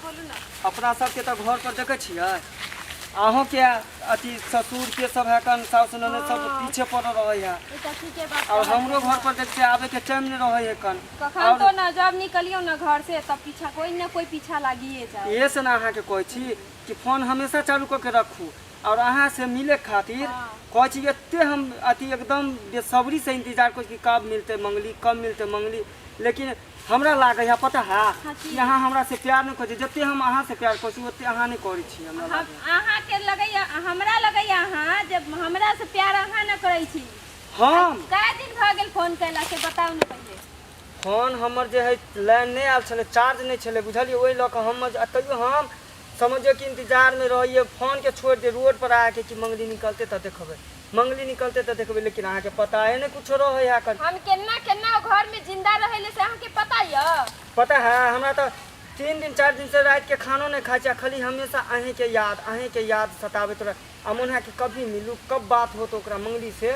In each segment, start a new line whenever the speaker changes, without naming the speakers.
बोलू ना।
अपना सबके तऽ घर पर देखै छियै अहूँके अथी ससुर के सब है कन साउस ननद सब पीछे पड़ल रहै है।
ई तऽ ठीके बात
और
कहलियै।
हमरो घर पर देखते आबे के टाइम नहीं रहे है कन।
कखन
और
तो ना जब निकलियौ ना घर से तब पीछा कोई ना कोई पीछा लागिए जाए।
इहे से ना अहाँके कहै छी कि फोन हमेशा चालू कऽ के रखू और अहाँ से मिले खातिर कहै छी एते हम अथी एकदम बेसब्री से इंतजार करै छी कि कब मिलते मंगली, कब मिलते मंगली। लेकिन हमरा लागै है पता है
हाँ, की?
कि अहाँ हमरा से प्यार नहीं करै छी। जते हम अहाँ से प्यार करै छी ओते अहाँ नहीं करै छी। हमरा
हम
लागै
अहाँके लगैया, हमरा लगैया अहाँ जब हमरा से प्यार अहाँ न करै छी।
हम
कए दिन भऽ गेल फोन कैला से बताउ ने पहिले।
फोन हमर जे है लाइन नहि आयल छलै, चार्ज नहि छलै, बुझलियै? ओहि लऽ कऽ हम आ तैयो हम समझियौ कि इंतजारमे रहियै, फोनके छोड़ि दे रोड पर आके कि मंगली निकलतै तऽ देखबै, मंगली निकलतै तऽ देखबै। लेकिन अहाँके पताए नहि कुछो रहै है एखन।
हम केना केना घर में जिंदा रहैले से अहाँके पता यऽ?
पता है हमरा तऽ 3 दिन 4 दिन से राति के खानो नहि खाइ छी आ खाली हमेशा अहीँके याद, अहीँके याद सताबैत रहै आ मोन है कि कभी मिलू, कब बात होत ओकरा मंगली से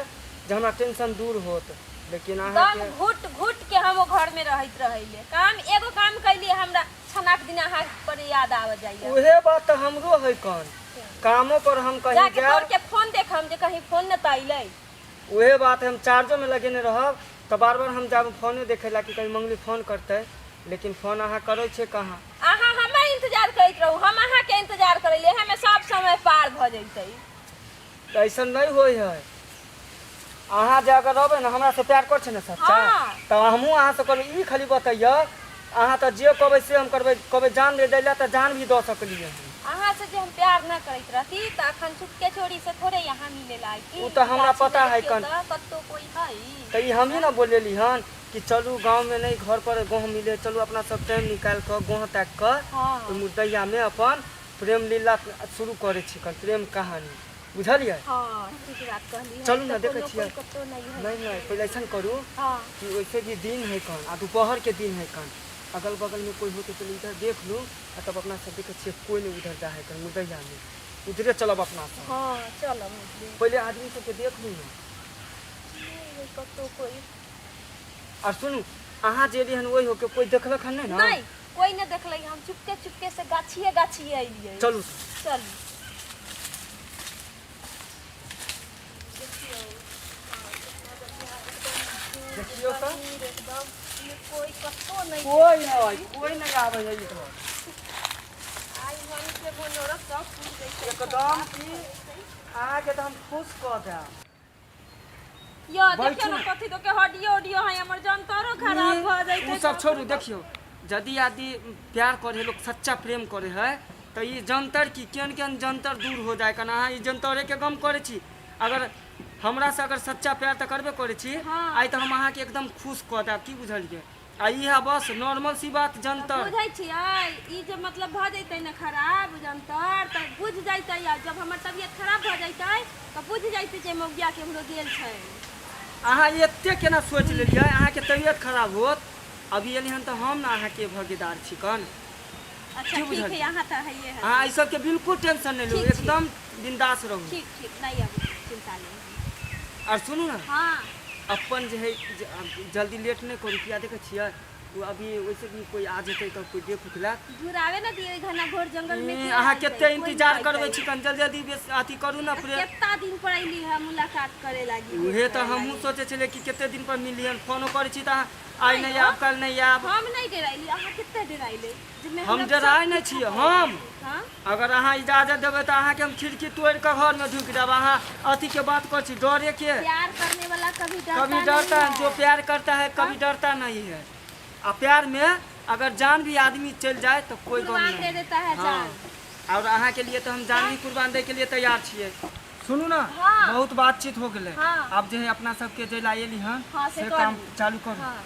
जे हमरा टेंशन दूर होत। लेकिन अहाँके
दम घुट घुट के हम ओ घर में रहैत रहैले। काम एगो काम कैली हमरा छनाक दिन अहाँ पर याद आबऽ जाइए।
उहे बात तऽ हमरो है कन कामो पर हम कहीं
जाके
जायब
तोड़ के फोन देखम जे कहीं फोन न तऽ अइलै।
उहे बात हम चार्जो में लगेने रहब तऽ बार बार हम जाब फोने देखे ला कि कहीं मंगली फोन करतै। लेकिन फोन अहाँ करै छियै कहाँ?
अहाँ हमर इंतजार करैत रहू, हम अहाँके इंतजार करैले, हमे सब समय पार भऽ जैतै।
तऽ ऐसन नहीं होइ है। अहाँ जे अगर रहबै ने हमरा से प्यार करै छै ने सच्चा
हाँ।
तऽ हमहूँ अहाँ से करबै। ई खाली बतैयौ अहाँ तऽ जे कहबै से हम करबै, कहबै जान दे दै लए तऽ जान भी दऽ सकलियै हन।
अहाँ से जे हम प्यार न करैत रहती तऽ अखन चुपके चोरी से थोड़े यहाँ मिले ला अइती।
उ तऽ हमरा
गाछी में
पता है
देखियौ
कन।
तऽ कतौ कोई है।
तऽ ई हमही ने बोलेली हन कि चलू गाँव में नहीं घर पर गाँव मिले, चलू अपना सब टाइम निकालि कऽ गाँव ताकि कऽ
हाँ।
ओहि मुदैया में अपन प्रेम लीला शुरू करै छी कन, प्रेम कहानी, बुझलियै?
हाँ, ठीक बात कहली है।
चलू ने,
तऽ
देखै
कोनो
छियै।
कोई कतौ नहीं है।
नहीं नहीं, पहिले ऐसन करू
हाँ।
कि वैसे भी दिन है कन आ दोपहर के दिन है कन, अगल बगल में कोई हो तो चलू इधर देख लू आ तब अपना सब देखै छियै कोई नहीं उधर जा है कन मुदैया में, उधरे चलब अपना सब।
हाँ, चलब उधरे।
पहिले आदमी सबके देख लू ने।
नहीं है कतौ कोई।
और सुनू अहाँ जे एलियै हन ओहि होके कोई देखलक हन नहीं ने?
नहीं, कोई नहीं देखलै, हम चुपके चुपके से गाछिए गाछिए अइलियै।
चलू।
चलू।
देखियौ तऽ
एकदम कोई कतौ नहीं,
कोई नहीं, कोई नहीं आबै है इधर।
आइ मन के मनोरथ सब पूरि जैतै।
एकदम की अहाँके तऽ हम खुश कऽ देब।
यो
बैठू
देखियौ ने
ने।
कथी तो के हड्डियो उड्डियो है, हमर जंतरो खराब भऽ जैतै।
उ सब छोड़ू, देखियौ यदि आदि प्यार करे लोग सच्चा प्रेम करे है तऽ ई जंतर की केहन केहन जंतर दूर हो जाए कन। अहाँ ई जंतरे के गम करे छी। अगर हमरा से अगर सच्चा प्यार तऽ करबे करे छी।
हाँ।
आइ तऽ हम अहाँके एकदम खुश कऽ देब, की बुझलियै? आ ई है बस नॉर्मल सी बात जंतर।
बुझै छियै ई जे मतलब भऽ जैतै ने खराब जंतर तऽ बुझि जैतै, आ जब हमर तबियत खराब भऽ जैतै तऽ बुझि जैतै जे मौगिया केम्हरो गेल छै।
अहाँ एते केना सोचि लेलियै अहाँके तबियत खराब होत? अभी एली हन तऽ हम ने अहाँके भागीदार छी कन।
अच्छा
की
ठीक
बुझलियै?
है, अहाँ तऽ हइए है।
अहाँ एहि सबके बिल्कुल टेंशन नहि लू,
ठीक छी।
एकदम बिंदास रहू।
ठीक ठीक, नहीं अब चिंता नहीं।
और सुनू ने।
हाँ।
अपन जे है जल्दी लेट नहि करू, किया देखै छियै ओ अभी वैसे भी कोई आ जेतै तऽ कोई देख उख लेत।
घुरावे न दिए घना घोर जंगल में।
ई,
के
अहाँ
आइतै?
कते
कोई
इंतजार
नहि
करबै
आइतै।
छी कन, जल्दी जल्दी बेस अथी करू ने प्रेम।
केत्ता दिन पर अइली है मुलाकात करे लागी,
उहे
भेंट
तऽ
करे
हमहूँ
लागी।
सोचै छलियै कि कते दिन पर मिलियन, फोनो करै छी तऽ अहाँ आइ
नहि
नहि
हो।
आयब, काल्हि नहि आयब।
हम नहीं डराइली, अहाँ कते डराइले जे
हम
हमरा
डराइ
सब
नहि
किछु
छियै,
पता
हम।
हाँ?
अगर अहाँ इजाजत देबै तऽ अहाँके हम खिड़की तोड़ि कऽ घरमे ढुकि जायब। अहाँ अथी के बात करै छी डरे के?
प्यार करने वाला कभी डरता
कभी
नहीं
डरता
है।
जो प्यार करता है कभी डरता नहीं है। आ प्यार में अगर जान भी आदमी चलि जाए तो कोई गम
कुर्बान
नहीं
दे देता है
हाँ।
जान।
और अहाँ के लिए तो हम जान भी कुर्बान दै के लिए तैयार छियै। सुनू ना।
हाँ।
बहुत बातचीत हो गेलै।
हाँ।
आब जे है अपना सबके जे ला एली हन
हाँ, से
से
करू।
काम चालू करू।
हाँ।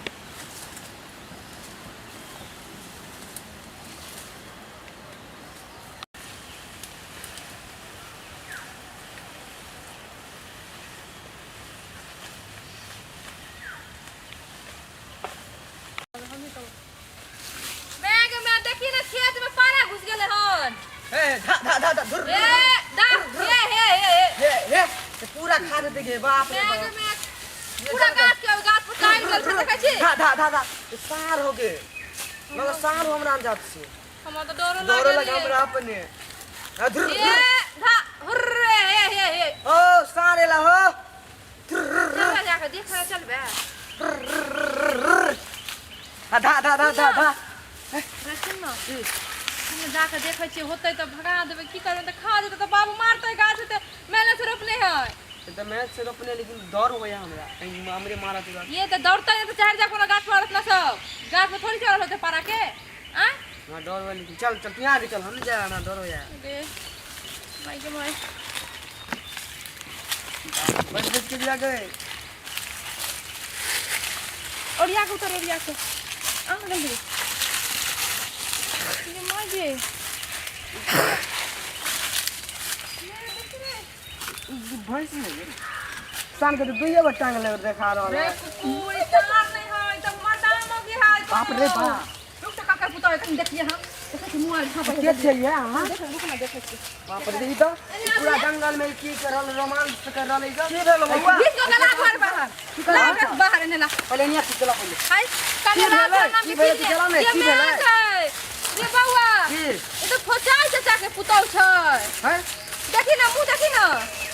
मैं गे मैं देखी ना खेत में पारा घुस गेले हन।
हे धा धा धा धा धुर।
ए दा हे हे हे।
हे हे से पूरा खा देते गे, बाप रे
मैं
बाप।
गे मैं पूरा गाछ के गाछ पर टाइल गेल छै, देखै छी?
धा धा धा धा, ई सार हो गे, मगर सार हो हमरा अंदाज से।
हमरा तऽ डरो
डरो
लागल
लगा हमरा अपने आ, धुर,
ए धा हुर्रे हे हे हे
ओ सारे ला हो
चल जाके देख चल बे
आ धा धा धा धा धा
रे सुन न हम जाके देखै छियै होतै तऽ भगा देबै की करबै तऽ खा जेतै तऽ बाबू मारतै गाछ तऽ मेले से रोपने है
तऽ मैच से रोपने लेकिन डर होया हमरा कहीं हमरे मारा तुरंत
ये तऽ दौड़तै नहि तऽ चढ़ि जा कोनो गाछ पर अपना सब गाछ पर थोड़ी चढ़ल होतै पारा के आँय
हमरा डर होया लेकिन चल चल तू यहाँ आके चल हम नहीं जाए हमरा डर होया
गे माय गे माय
बच बच के जा गए
ओरिया के उतर ओरिया के आ जल्दी गे माय गे
भैंस नहीं सान के तो दुइये बार टांग ले देखा रहल
रे
है
कुकुर ई तार नहीं है ई तऽ मर्दाना मौगी है
बाप रे बाप
रुक तऽ काका पुतौह कनी देखिए हम देखै छी मुँह आर कहाँ पर
के छै ये अहाँ
देख रुक ना देखै छी
बाप रे ई तऽ पूरा जंगल में की कर रहल रोमांस कर रहल है की भेल बउआ
बीच को गला घर बाहर ला ओकरा बाहर एने ला
पहले निया चला पहले
हाय
की
कने ला
भेलै?
नाम
की भेलै? तू चला ने,
ये
की भेलै?
मैच है रे बउआ
की
ई तऽ फोचाइ चाचा के पुतौह छै
हैं
देखी ना मुँह देखी ना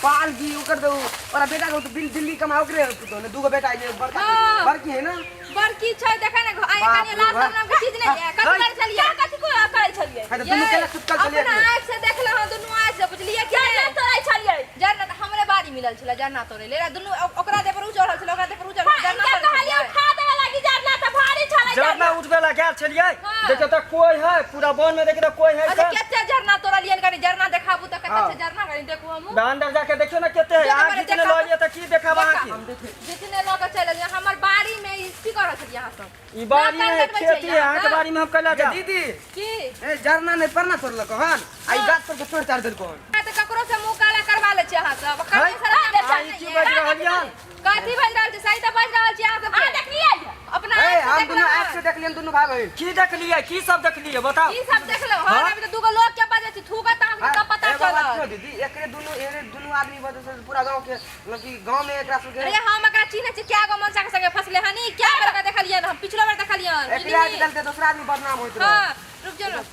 पाल की ओकर तो ओरा बेटा के तो बिल दिल्ली कमा ओकरे तो ने दूगो बेटा है बड़का
हाँ।
बड़की है ना
बड़की छै देखै ने आइ
बाप
कनी
रे
लाल
बाप।
नाम के चीज नहीं है कथी करै छलियै कथी को करै छलियै
है तो दुनू केला सुतल छलियै
अपना आँख से देखल हँ दुनू आँख से बुझलियै कि जरना तोड़ै छलियै जरना तऽ हमरे बाड़ी मिलल छलै जरना तोड़ै लेल दुनू ओकरा देह पर उ चढ़ल छलै ओकरा देह पर उ चढ़ल छलै, जरना तोड़ै छलियै खा देबे लागी जरना तऽ भारी छलै
जरना उठबे ला गेल छलियै
हाँ।
देखियौ तऽ कोई है पूरा वन में देखियौ तऽ कोई है
अच्छा कते जरना तोड़लियै कनी जरना देखाबू तऽ कते
हाँ।
छै जरना कनी देखू हमहूँ
अंदर जाके देखियौ ना कते है
जे
अहाँ
नंबर
घिचने
देखा-
लऽ अइयै तऽ की देखाब अहाँके
जितने लऽ कऽ चलि एलियै हमर बाड़ी में ई की कऽ रहल छलियै अहाँ सब
ई बाड़ी
नाक
में
कान कटबै
खेती है
छियै
अहाँके
अहाँ?
बाड़ी में हम कैला जा
दीदी
की
ए जरना नहीं परना तोड़लक हन आ ई गाछ पर के तोड़ तार देलको हन
अहाँ तऽ ककरो से मुँह काला करवा लै छियै अहाँ सब
है?
ककरो से
आ, ई की बाजि रहल यऽ?
कथी बाजि रहल छै सही तऽ बाजि रहल छी अहाँ सब अहाँ देखलियै अपना
ए
आँखि से
हम
देखलहुँ
दुनू
हँ।
आँख से देखलियन दुनू भाई बहिन
की देखलियै की सब देखलियै बताउ
की सब देखलहुँ हँ
हाँ?
अभी तऽ दूगो लोग के बजै छी थूकत तऽ अहाँके तब पता
एगो बात
चलत
सुनो दीदी एकरे दुनू एकरे दुनू आदमी वजह से पूरा गांव के मतलब कि गांव में एकरा सबके
अरे हम एकरा चिन्है छी क्या गो मनसा के संगे फसले हनी क्या बेर एकरा देखलियन हम पिछलो बेर देखलियन
एकरे आज चलते दूसरा आदमी बदनाम होइत रहे
हाँ रुक जो ना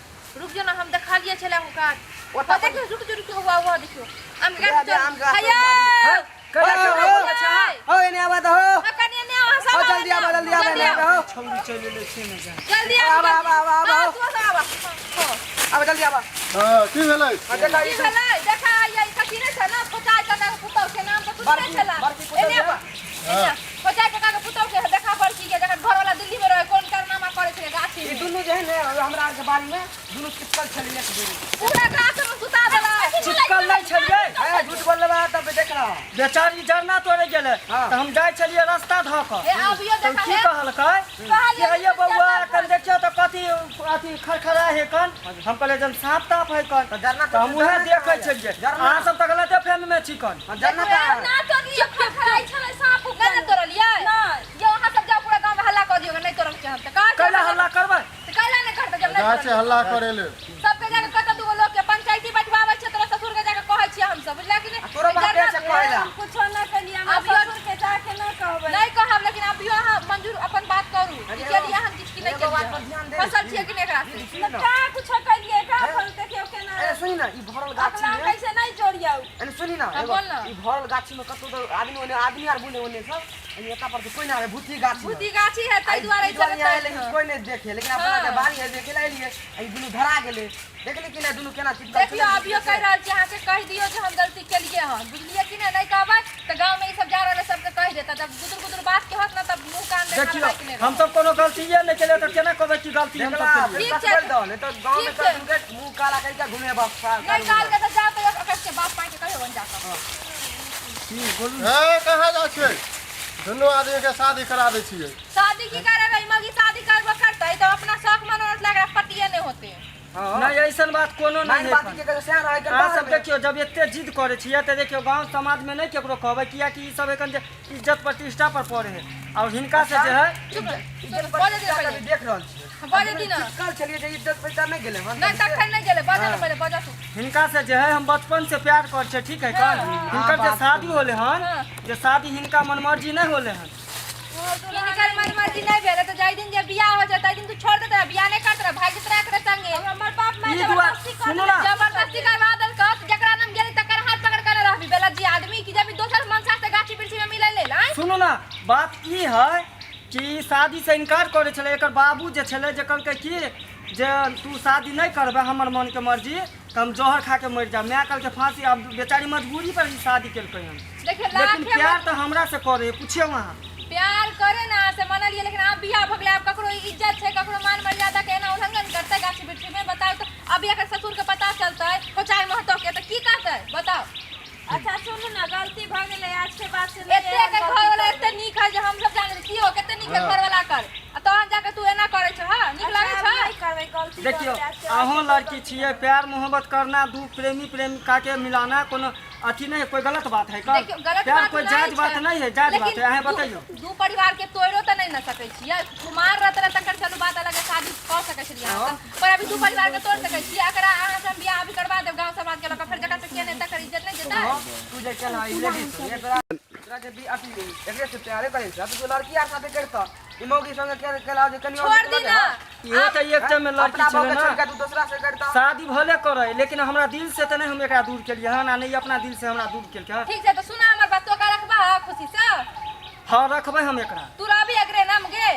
रुक जो ना हम देखलिए छले हुनका
ओतऽ
ओ देखियो रुक जो रुक जो हुआ हुआ देखियो आम के गाछ
दे, आम के गाछ
हैया
है? कैला
ओ,
के
ओ,
बोलै छै अहाँ?
हो एने आवा दहो
आ कनी ने अहाँ सब
हो, जल्दी आवा, जल्दी आवा,
जल्दी
एने आवा, हो।
छौरी चलि एलै से नहि जाने
जल्दी आवा
आवा, आवा, आवा, आवा।
हाँ, तू सब आवा हाँ।
आवा जल्दी आवा
हाँ की भेलै
आ देखा
की
ई
भेलै देखा आइया ई कथी नहि छै ने फोचाइ काका के पुतौह के नाम तऽ सुनने
बड़की-
छला
बड़की पुतौह
एने
के?
आवा, एने आ। फोचाइ काका के पुतौह के देखा बड़की के जखन घरवाला दिल्ली में रहे कोन कारनामा करै छलै गाछी
ई
में
दुनू जे है ने हमरा आर के बाड़ी में दुनू चिपकल छलै एक दुनू
पूरा गाछ में सुता देलक
चिपकल नहि छलियै
ए झूठ बोलबा तब देख रहा
बेचारी जरना तोड़े गेलै
हाँ।
तऽ हम जाइ छलियै रास्ता धऽ कऽ
ए अबियो
तऽ
देखा
की
हे
कहलकै
कहलियै
कि हैया बौआ कन देखियौ तऽ कथी अथी खरखरा है कन हम कहलियै जन साँप ताप है कन
तऽ जरना
तऽ हम उएह
जरना
देखै
कहाँ है?
छलियै
जरना?
अहाँ सब तऽ गलते फहमी में छी कन
जरना कहाँ है?
ना तोड़लियै खरखराइ छलै साँप नहि ने तोड़लियै यो अहाँ सब जाउ पूरा गाँव में हल्ला कऽ दियौ नहि तोड़ल छै हम तऽ कहाँ
कैला हल्ला करबै
तऽ कैला नहि करतै जब नहि
गाछ
तोड़लियै
हल्ला करै ले
सबके जाके कतऽ दूगो लोग के पंचायती बैठवाबै छै तोरा ससुर के जाके कहै छियै हमसब बुझला कि नहि
तोरो बाप
जरना-
से कहला
कुछो न कलियै हमरा ससुर के जाके न कहबै नहि कहब लेकिन अभियो अहाँ मंजूर अपन बात करू कि केलियै हम किछु कि नहि
एगो बात पर ध्यान
केलियै
दे।
फसल छियै कि नहि एकरा से
सुन ना
का कुछो कलियै का फल देखियौ केना
ए सुनी ना ई भरल गाछी
अगला
में
कैसे नहि जोड़ियौ
एने सुनी ना
हाँ,
एगो
बोल ना।
ई भरल गाछी में कतौ तो आदमी ओने आदमी आर बुने ओने सब एने एता पर तो कोई ना आवे भूती गाछी में।
भूती गाछी है ताहि दुआरे
ई दुआरे
ई सब
आए लेकिन कोई नहीं देखे लेकिन अपना
हाँ।
के बाड़ी है देखे ला एलिए आ ई दुनू धरा गेलै देखली कि नहीं दुनू केना चिपकल
देखियौ अभियो कहि रहल छी अहाँके कहि दियौ जे हम गलती केलियै हन बुझलियै कि नहि नहि कहबै तऽ गाँवमे ई सब जा रहल है सबके कहि देता जब गुदुर गुदुर बात के होत ना तब मुँह कान देखा
देखियौ
लायक नहि रहत।
हम सब कोनो गलतीये नहि केलियै तऽ केना कहबै कि गलती हम
देखला
सब केलियै
ठीक छै।
बोल दो नहीं तो गांव में
ठीक छै।
सब दुनू के मुंह काला करके घूमे बस
नहि काल के तऽ जाउ तऽ ओकर के बाप पाइ के कहियो बन जाकऽ
हे कहाँ जाइ छियै दुनू आदमी के शादी करा दै छियै
शादी की करेबै मगी शादी करबो करतै तऽ अपना शौक मनोरथ लग पतिये नहि होते
हां
नहि ऐसन बात कोनो
माइन
नहि है
बात
कन।
के करो सैन रहे के
अहाँ सब देखियौ जब एते जिद करै छियै तऽ देखियौ गाँव समाजमे नहि केकरो कहबै कियाकि ई सब एखन जे इज्जत प्रतिष्ठा पर पड़े है और हिनका से जे है
चुप रह,
इज्जत
बजै दियौ
प्रतिष्ठा
पहिले।
के देख रहल छियै
बजै दी ना
चिपकल छलियै जे इज्जत पैसा नहि गेलै हन
नहि तखन नहि गेलै बजै ने पहिले बजऽ तू
हिनका से जे है हम बचपन से प्यार करै छियै ठीक है कन हिनकर जे
बात
शादी होले हन
हाँ।
जे शादी हिनका मनमर्जी नहि होले हन
हिनकर मन मर्जी नहीं भेल त जाहि दिन जे बियाह हो जाए ताहि दिन तू छोड़ देते बियाह नहीं करत रह भाग जत रह एकरे संगे। हमर बाप माय
ई दुआ सुनू ना।
जबरदस्ती करवा देलक त जकरा नाम गेली तकर हाथ पकड़ के रहबी बेलज्जी आदमी कि जब दोसर मनसा से गाछी वृक्षी में मिले लेल आँय।
सुनू ना, बात ई है कि ई शादी से इनकार करै छलै। एकर बाबू जे छलै जे कहलकै कि जे तू शादी नहि करबै हमर मनके मर्जी तऽ हम जहर खा के मरि जायब। माय कहलकै फांसी। आब बेचारी मजबूरी पर ई शादी केलकै हन।
देखियौ
लेकिन
लाखे
प्यार तऽ हमरा से करे, पूछियौ अहाँ।
प्यार करे ना से मनलिए, लेकिन आब बियाह भऽ गेलै, आब ककरो इज्जत छै, ककरो मान मर्यादा के एना उल्लंघन करतै गाछी वृक्षी में? बताउ तऽ। अभी एकर ससुर के पता चलतै कोचाई महतो के तऽ की कहतै, बताउ?
अच्छा सुनू ना, गलती भऽ गेलै, आज के बाद से नहि
एते
एहन
एकर
गलती
घर वाला
करबै।
एते नीक है जे हम सब जानै छी हो कते नीक है घर वाला कर, आ तहन जाके तू एना करै छ? हां, नीक
अच्छा,
लागै
आब
छ?
नहि करबै गलती भऽ
देखियौ,
गेलै, आज के बाद
अहूँ
से
लड़की
गलती
छियै, प्यार मोहब्बत करना दू प्रेमी प्रेमिका के मिलाना कोनो अथी नहीं है, कोई गलत बात है का?
देखियौ, गलत
प्यार
बात
कोई
नहीं
जायज बात
छै।
नहीं है, जायज बात
लेकिन
है। अहाँ बतैयौ।
दू परिवार के तोड़ो तऽ नहीं न सकै छियै। कुमार रहत रहे तकर चलू बात अलग है, शादी कऽ सकै छलियै अहाँ सब। पर अभी दू परिवार के तोड़ सकै छियै? एकरा अहाँ से हम बियाह अभी करवा देब गाँव समाज के लऽ कऽ, फेर जकरा से केने तकर इज्जत नहि जेतै।
तू जे केना ई लेडीज छौ, एकरा एकरा के भी अथी एकरे से प्यारे करै छै, तू लड़की आर साथे करतऽ, ई मौगी संगे के केला जे कनी और
छोड़ दी ना।
इहो तऽ एक टाइम में लड़की
अपना
छलै
बाप के
ना।
छोड़ के तू दूसरा से करतऽ।
शादी भले करे, लेकिन हमरा दिल से तऽ नहीं हम एकरा दूर केलियै हन, आ नहि अपना दिल से हमरा दूर केलकै हन।
ठीक छै तऽ सुना हमर बात, तो ओकरा रखबा खुशी से?
हाँ, रखबै हम एकरा।
तू रहबी एकरे नाम गे?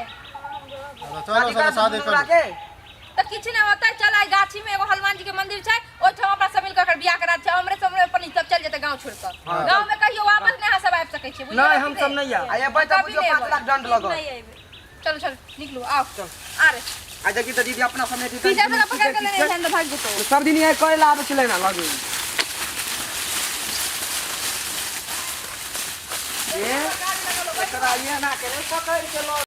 चलो सब शादी
दूसरा
करू।
के
तऽ किछु नहि होतै। चल, आइ गाछी में एगो हनुमान जी के मंदिर छै, ओहिठाम अपना सब मिल कऽ एकर बियाह करा छै। हमरे सब हमरे अपन सब चल जेतै गाँव छोड़ कऽ। गाँव में कहियो वापस नहि अहाँ सब आबि सकै छियै, बुझलियै?
नहि, हम सब नहि आयब।
आ एबै तऽ
कभी
बुझियौ
नहि
5 लाख दंड लगत।
नहि अयबै।
चलो चलो, निकलू, आओ अरे।
आ देखी तऽ दीदी अपना समय
पीछा से ना पकड़ के लेने छै तऽ भागि जेतौ।
सब दिन इहे करे ला आबै छलै ना लगे ए, एकरा ये ना करे पकड़ के लो।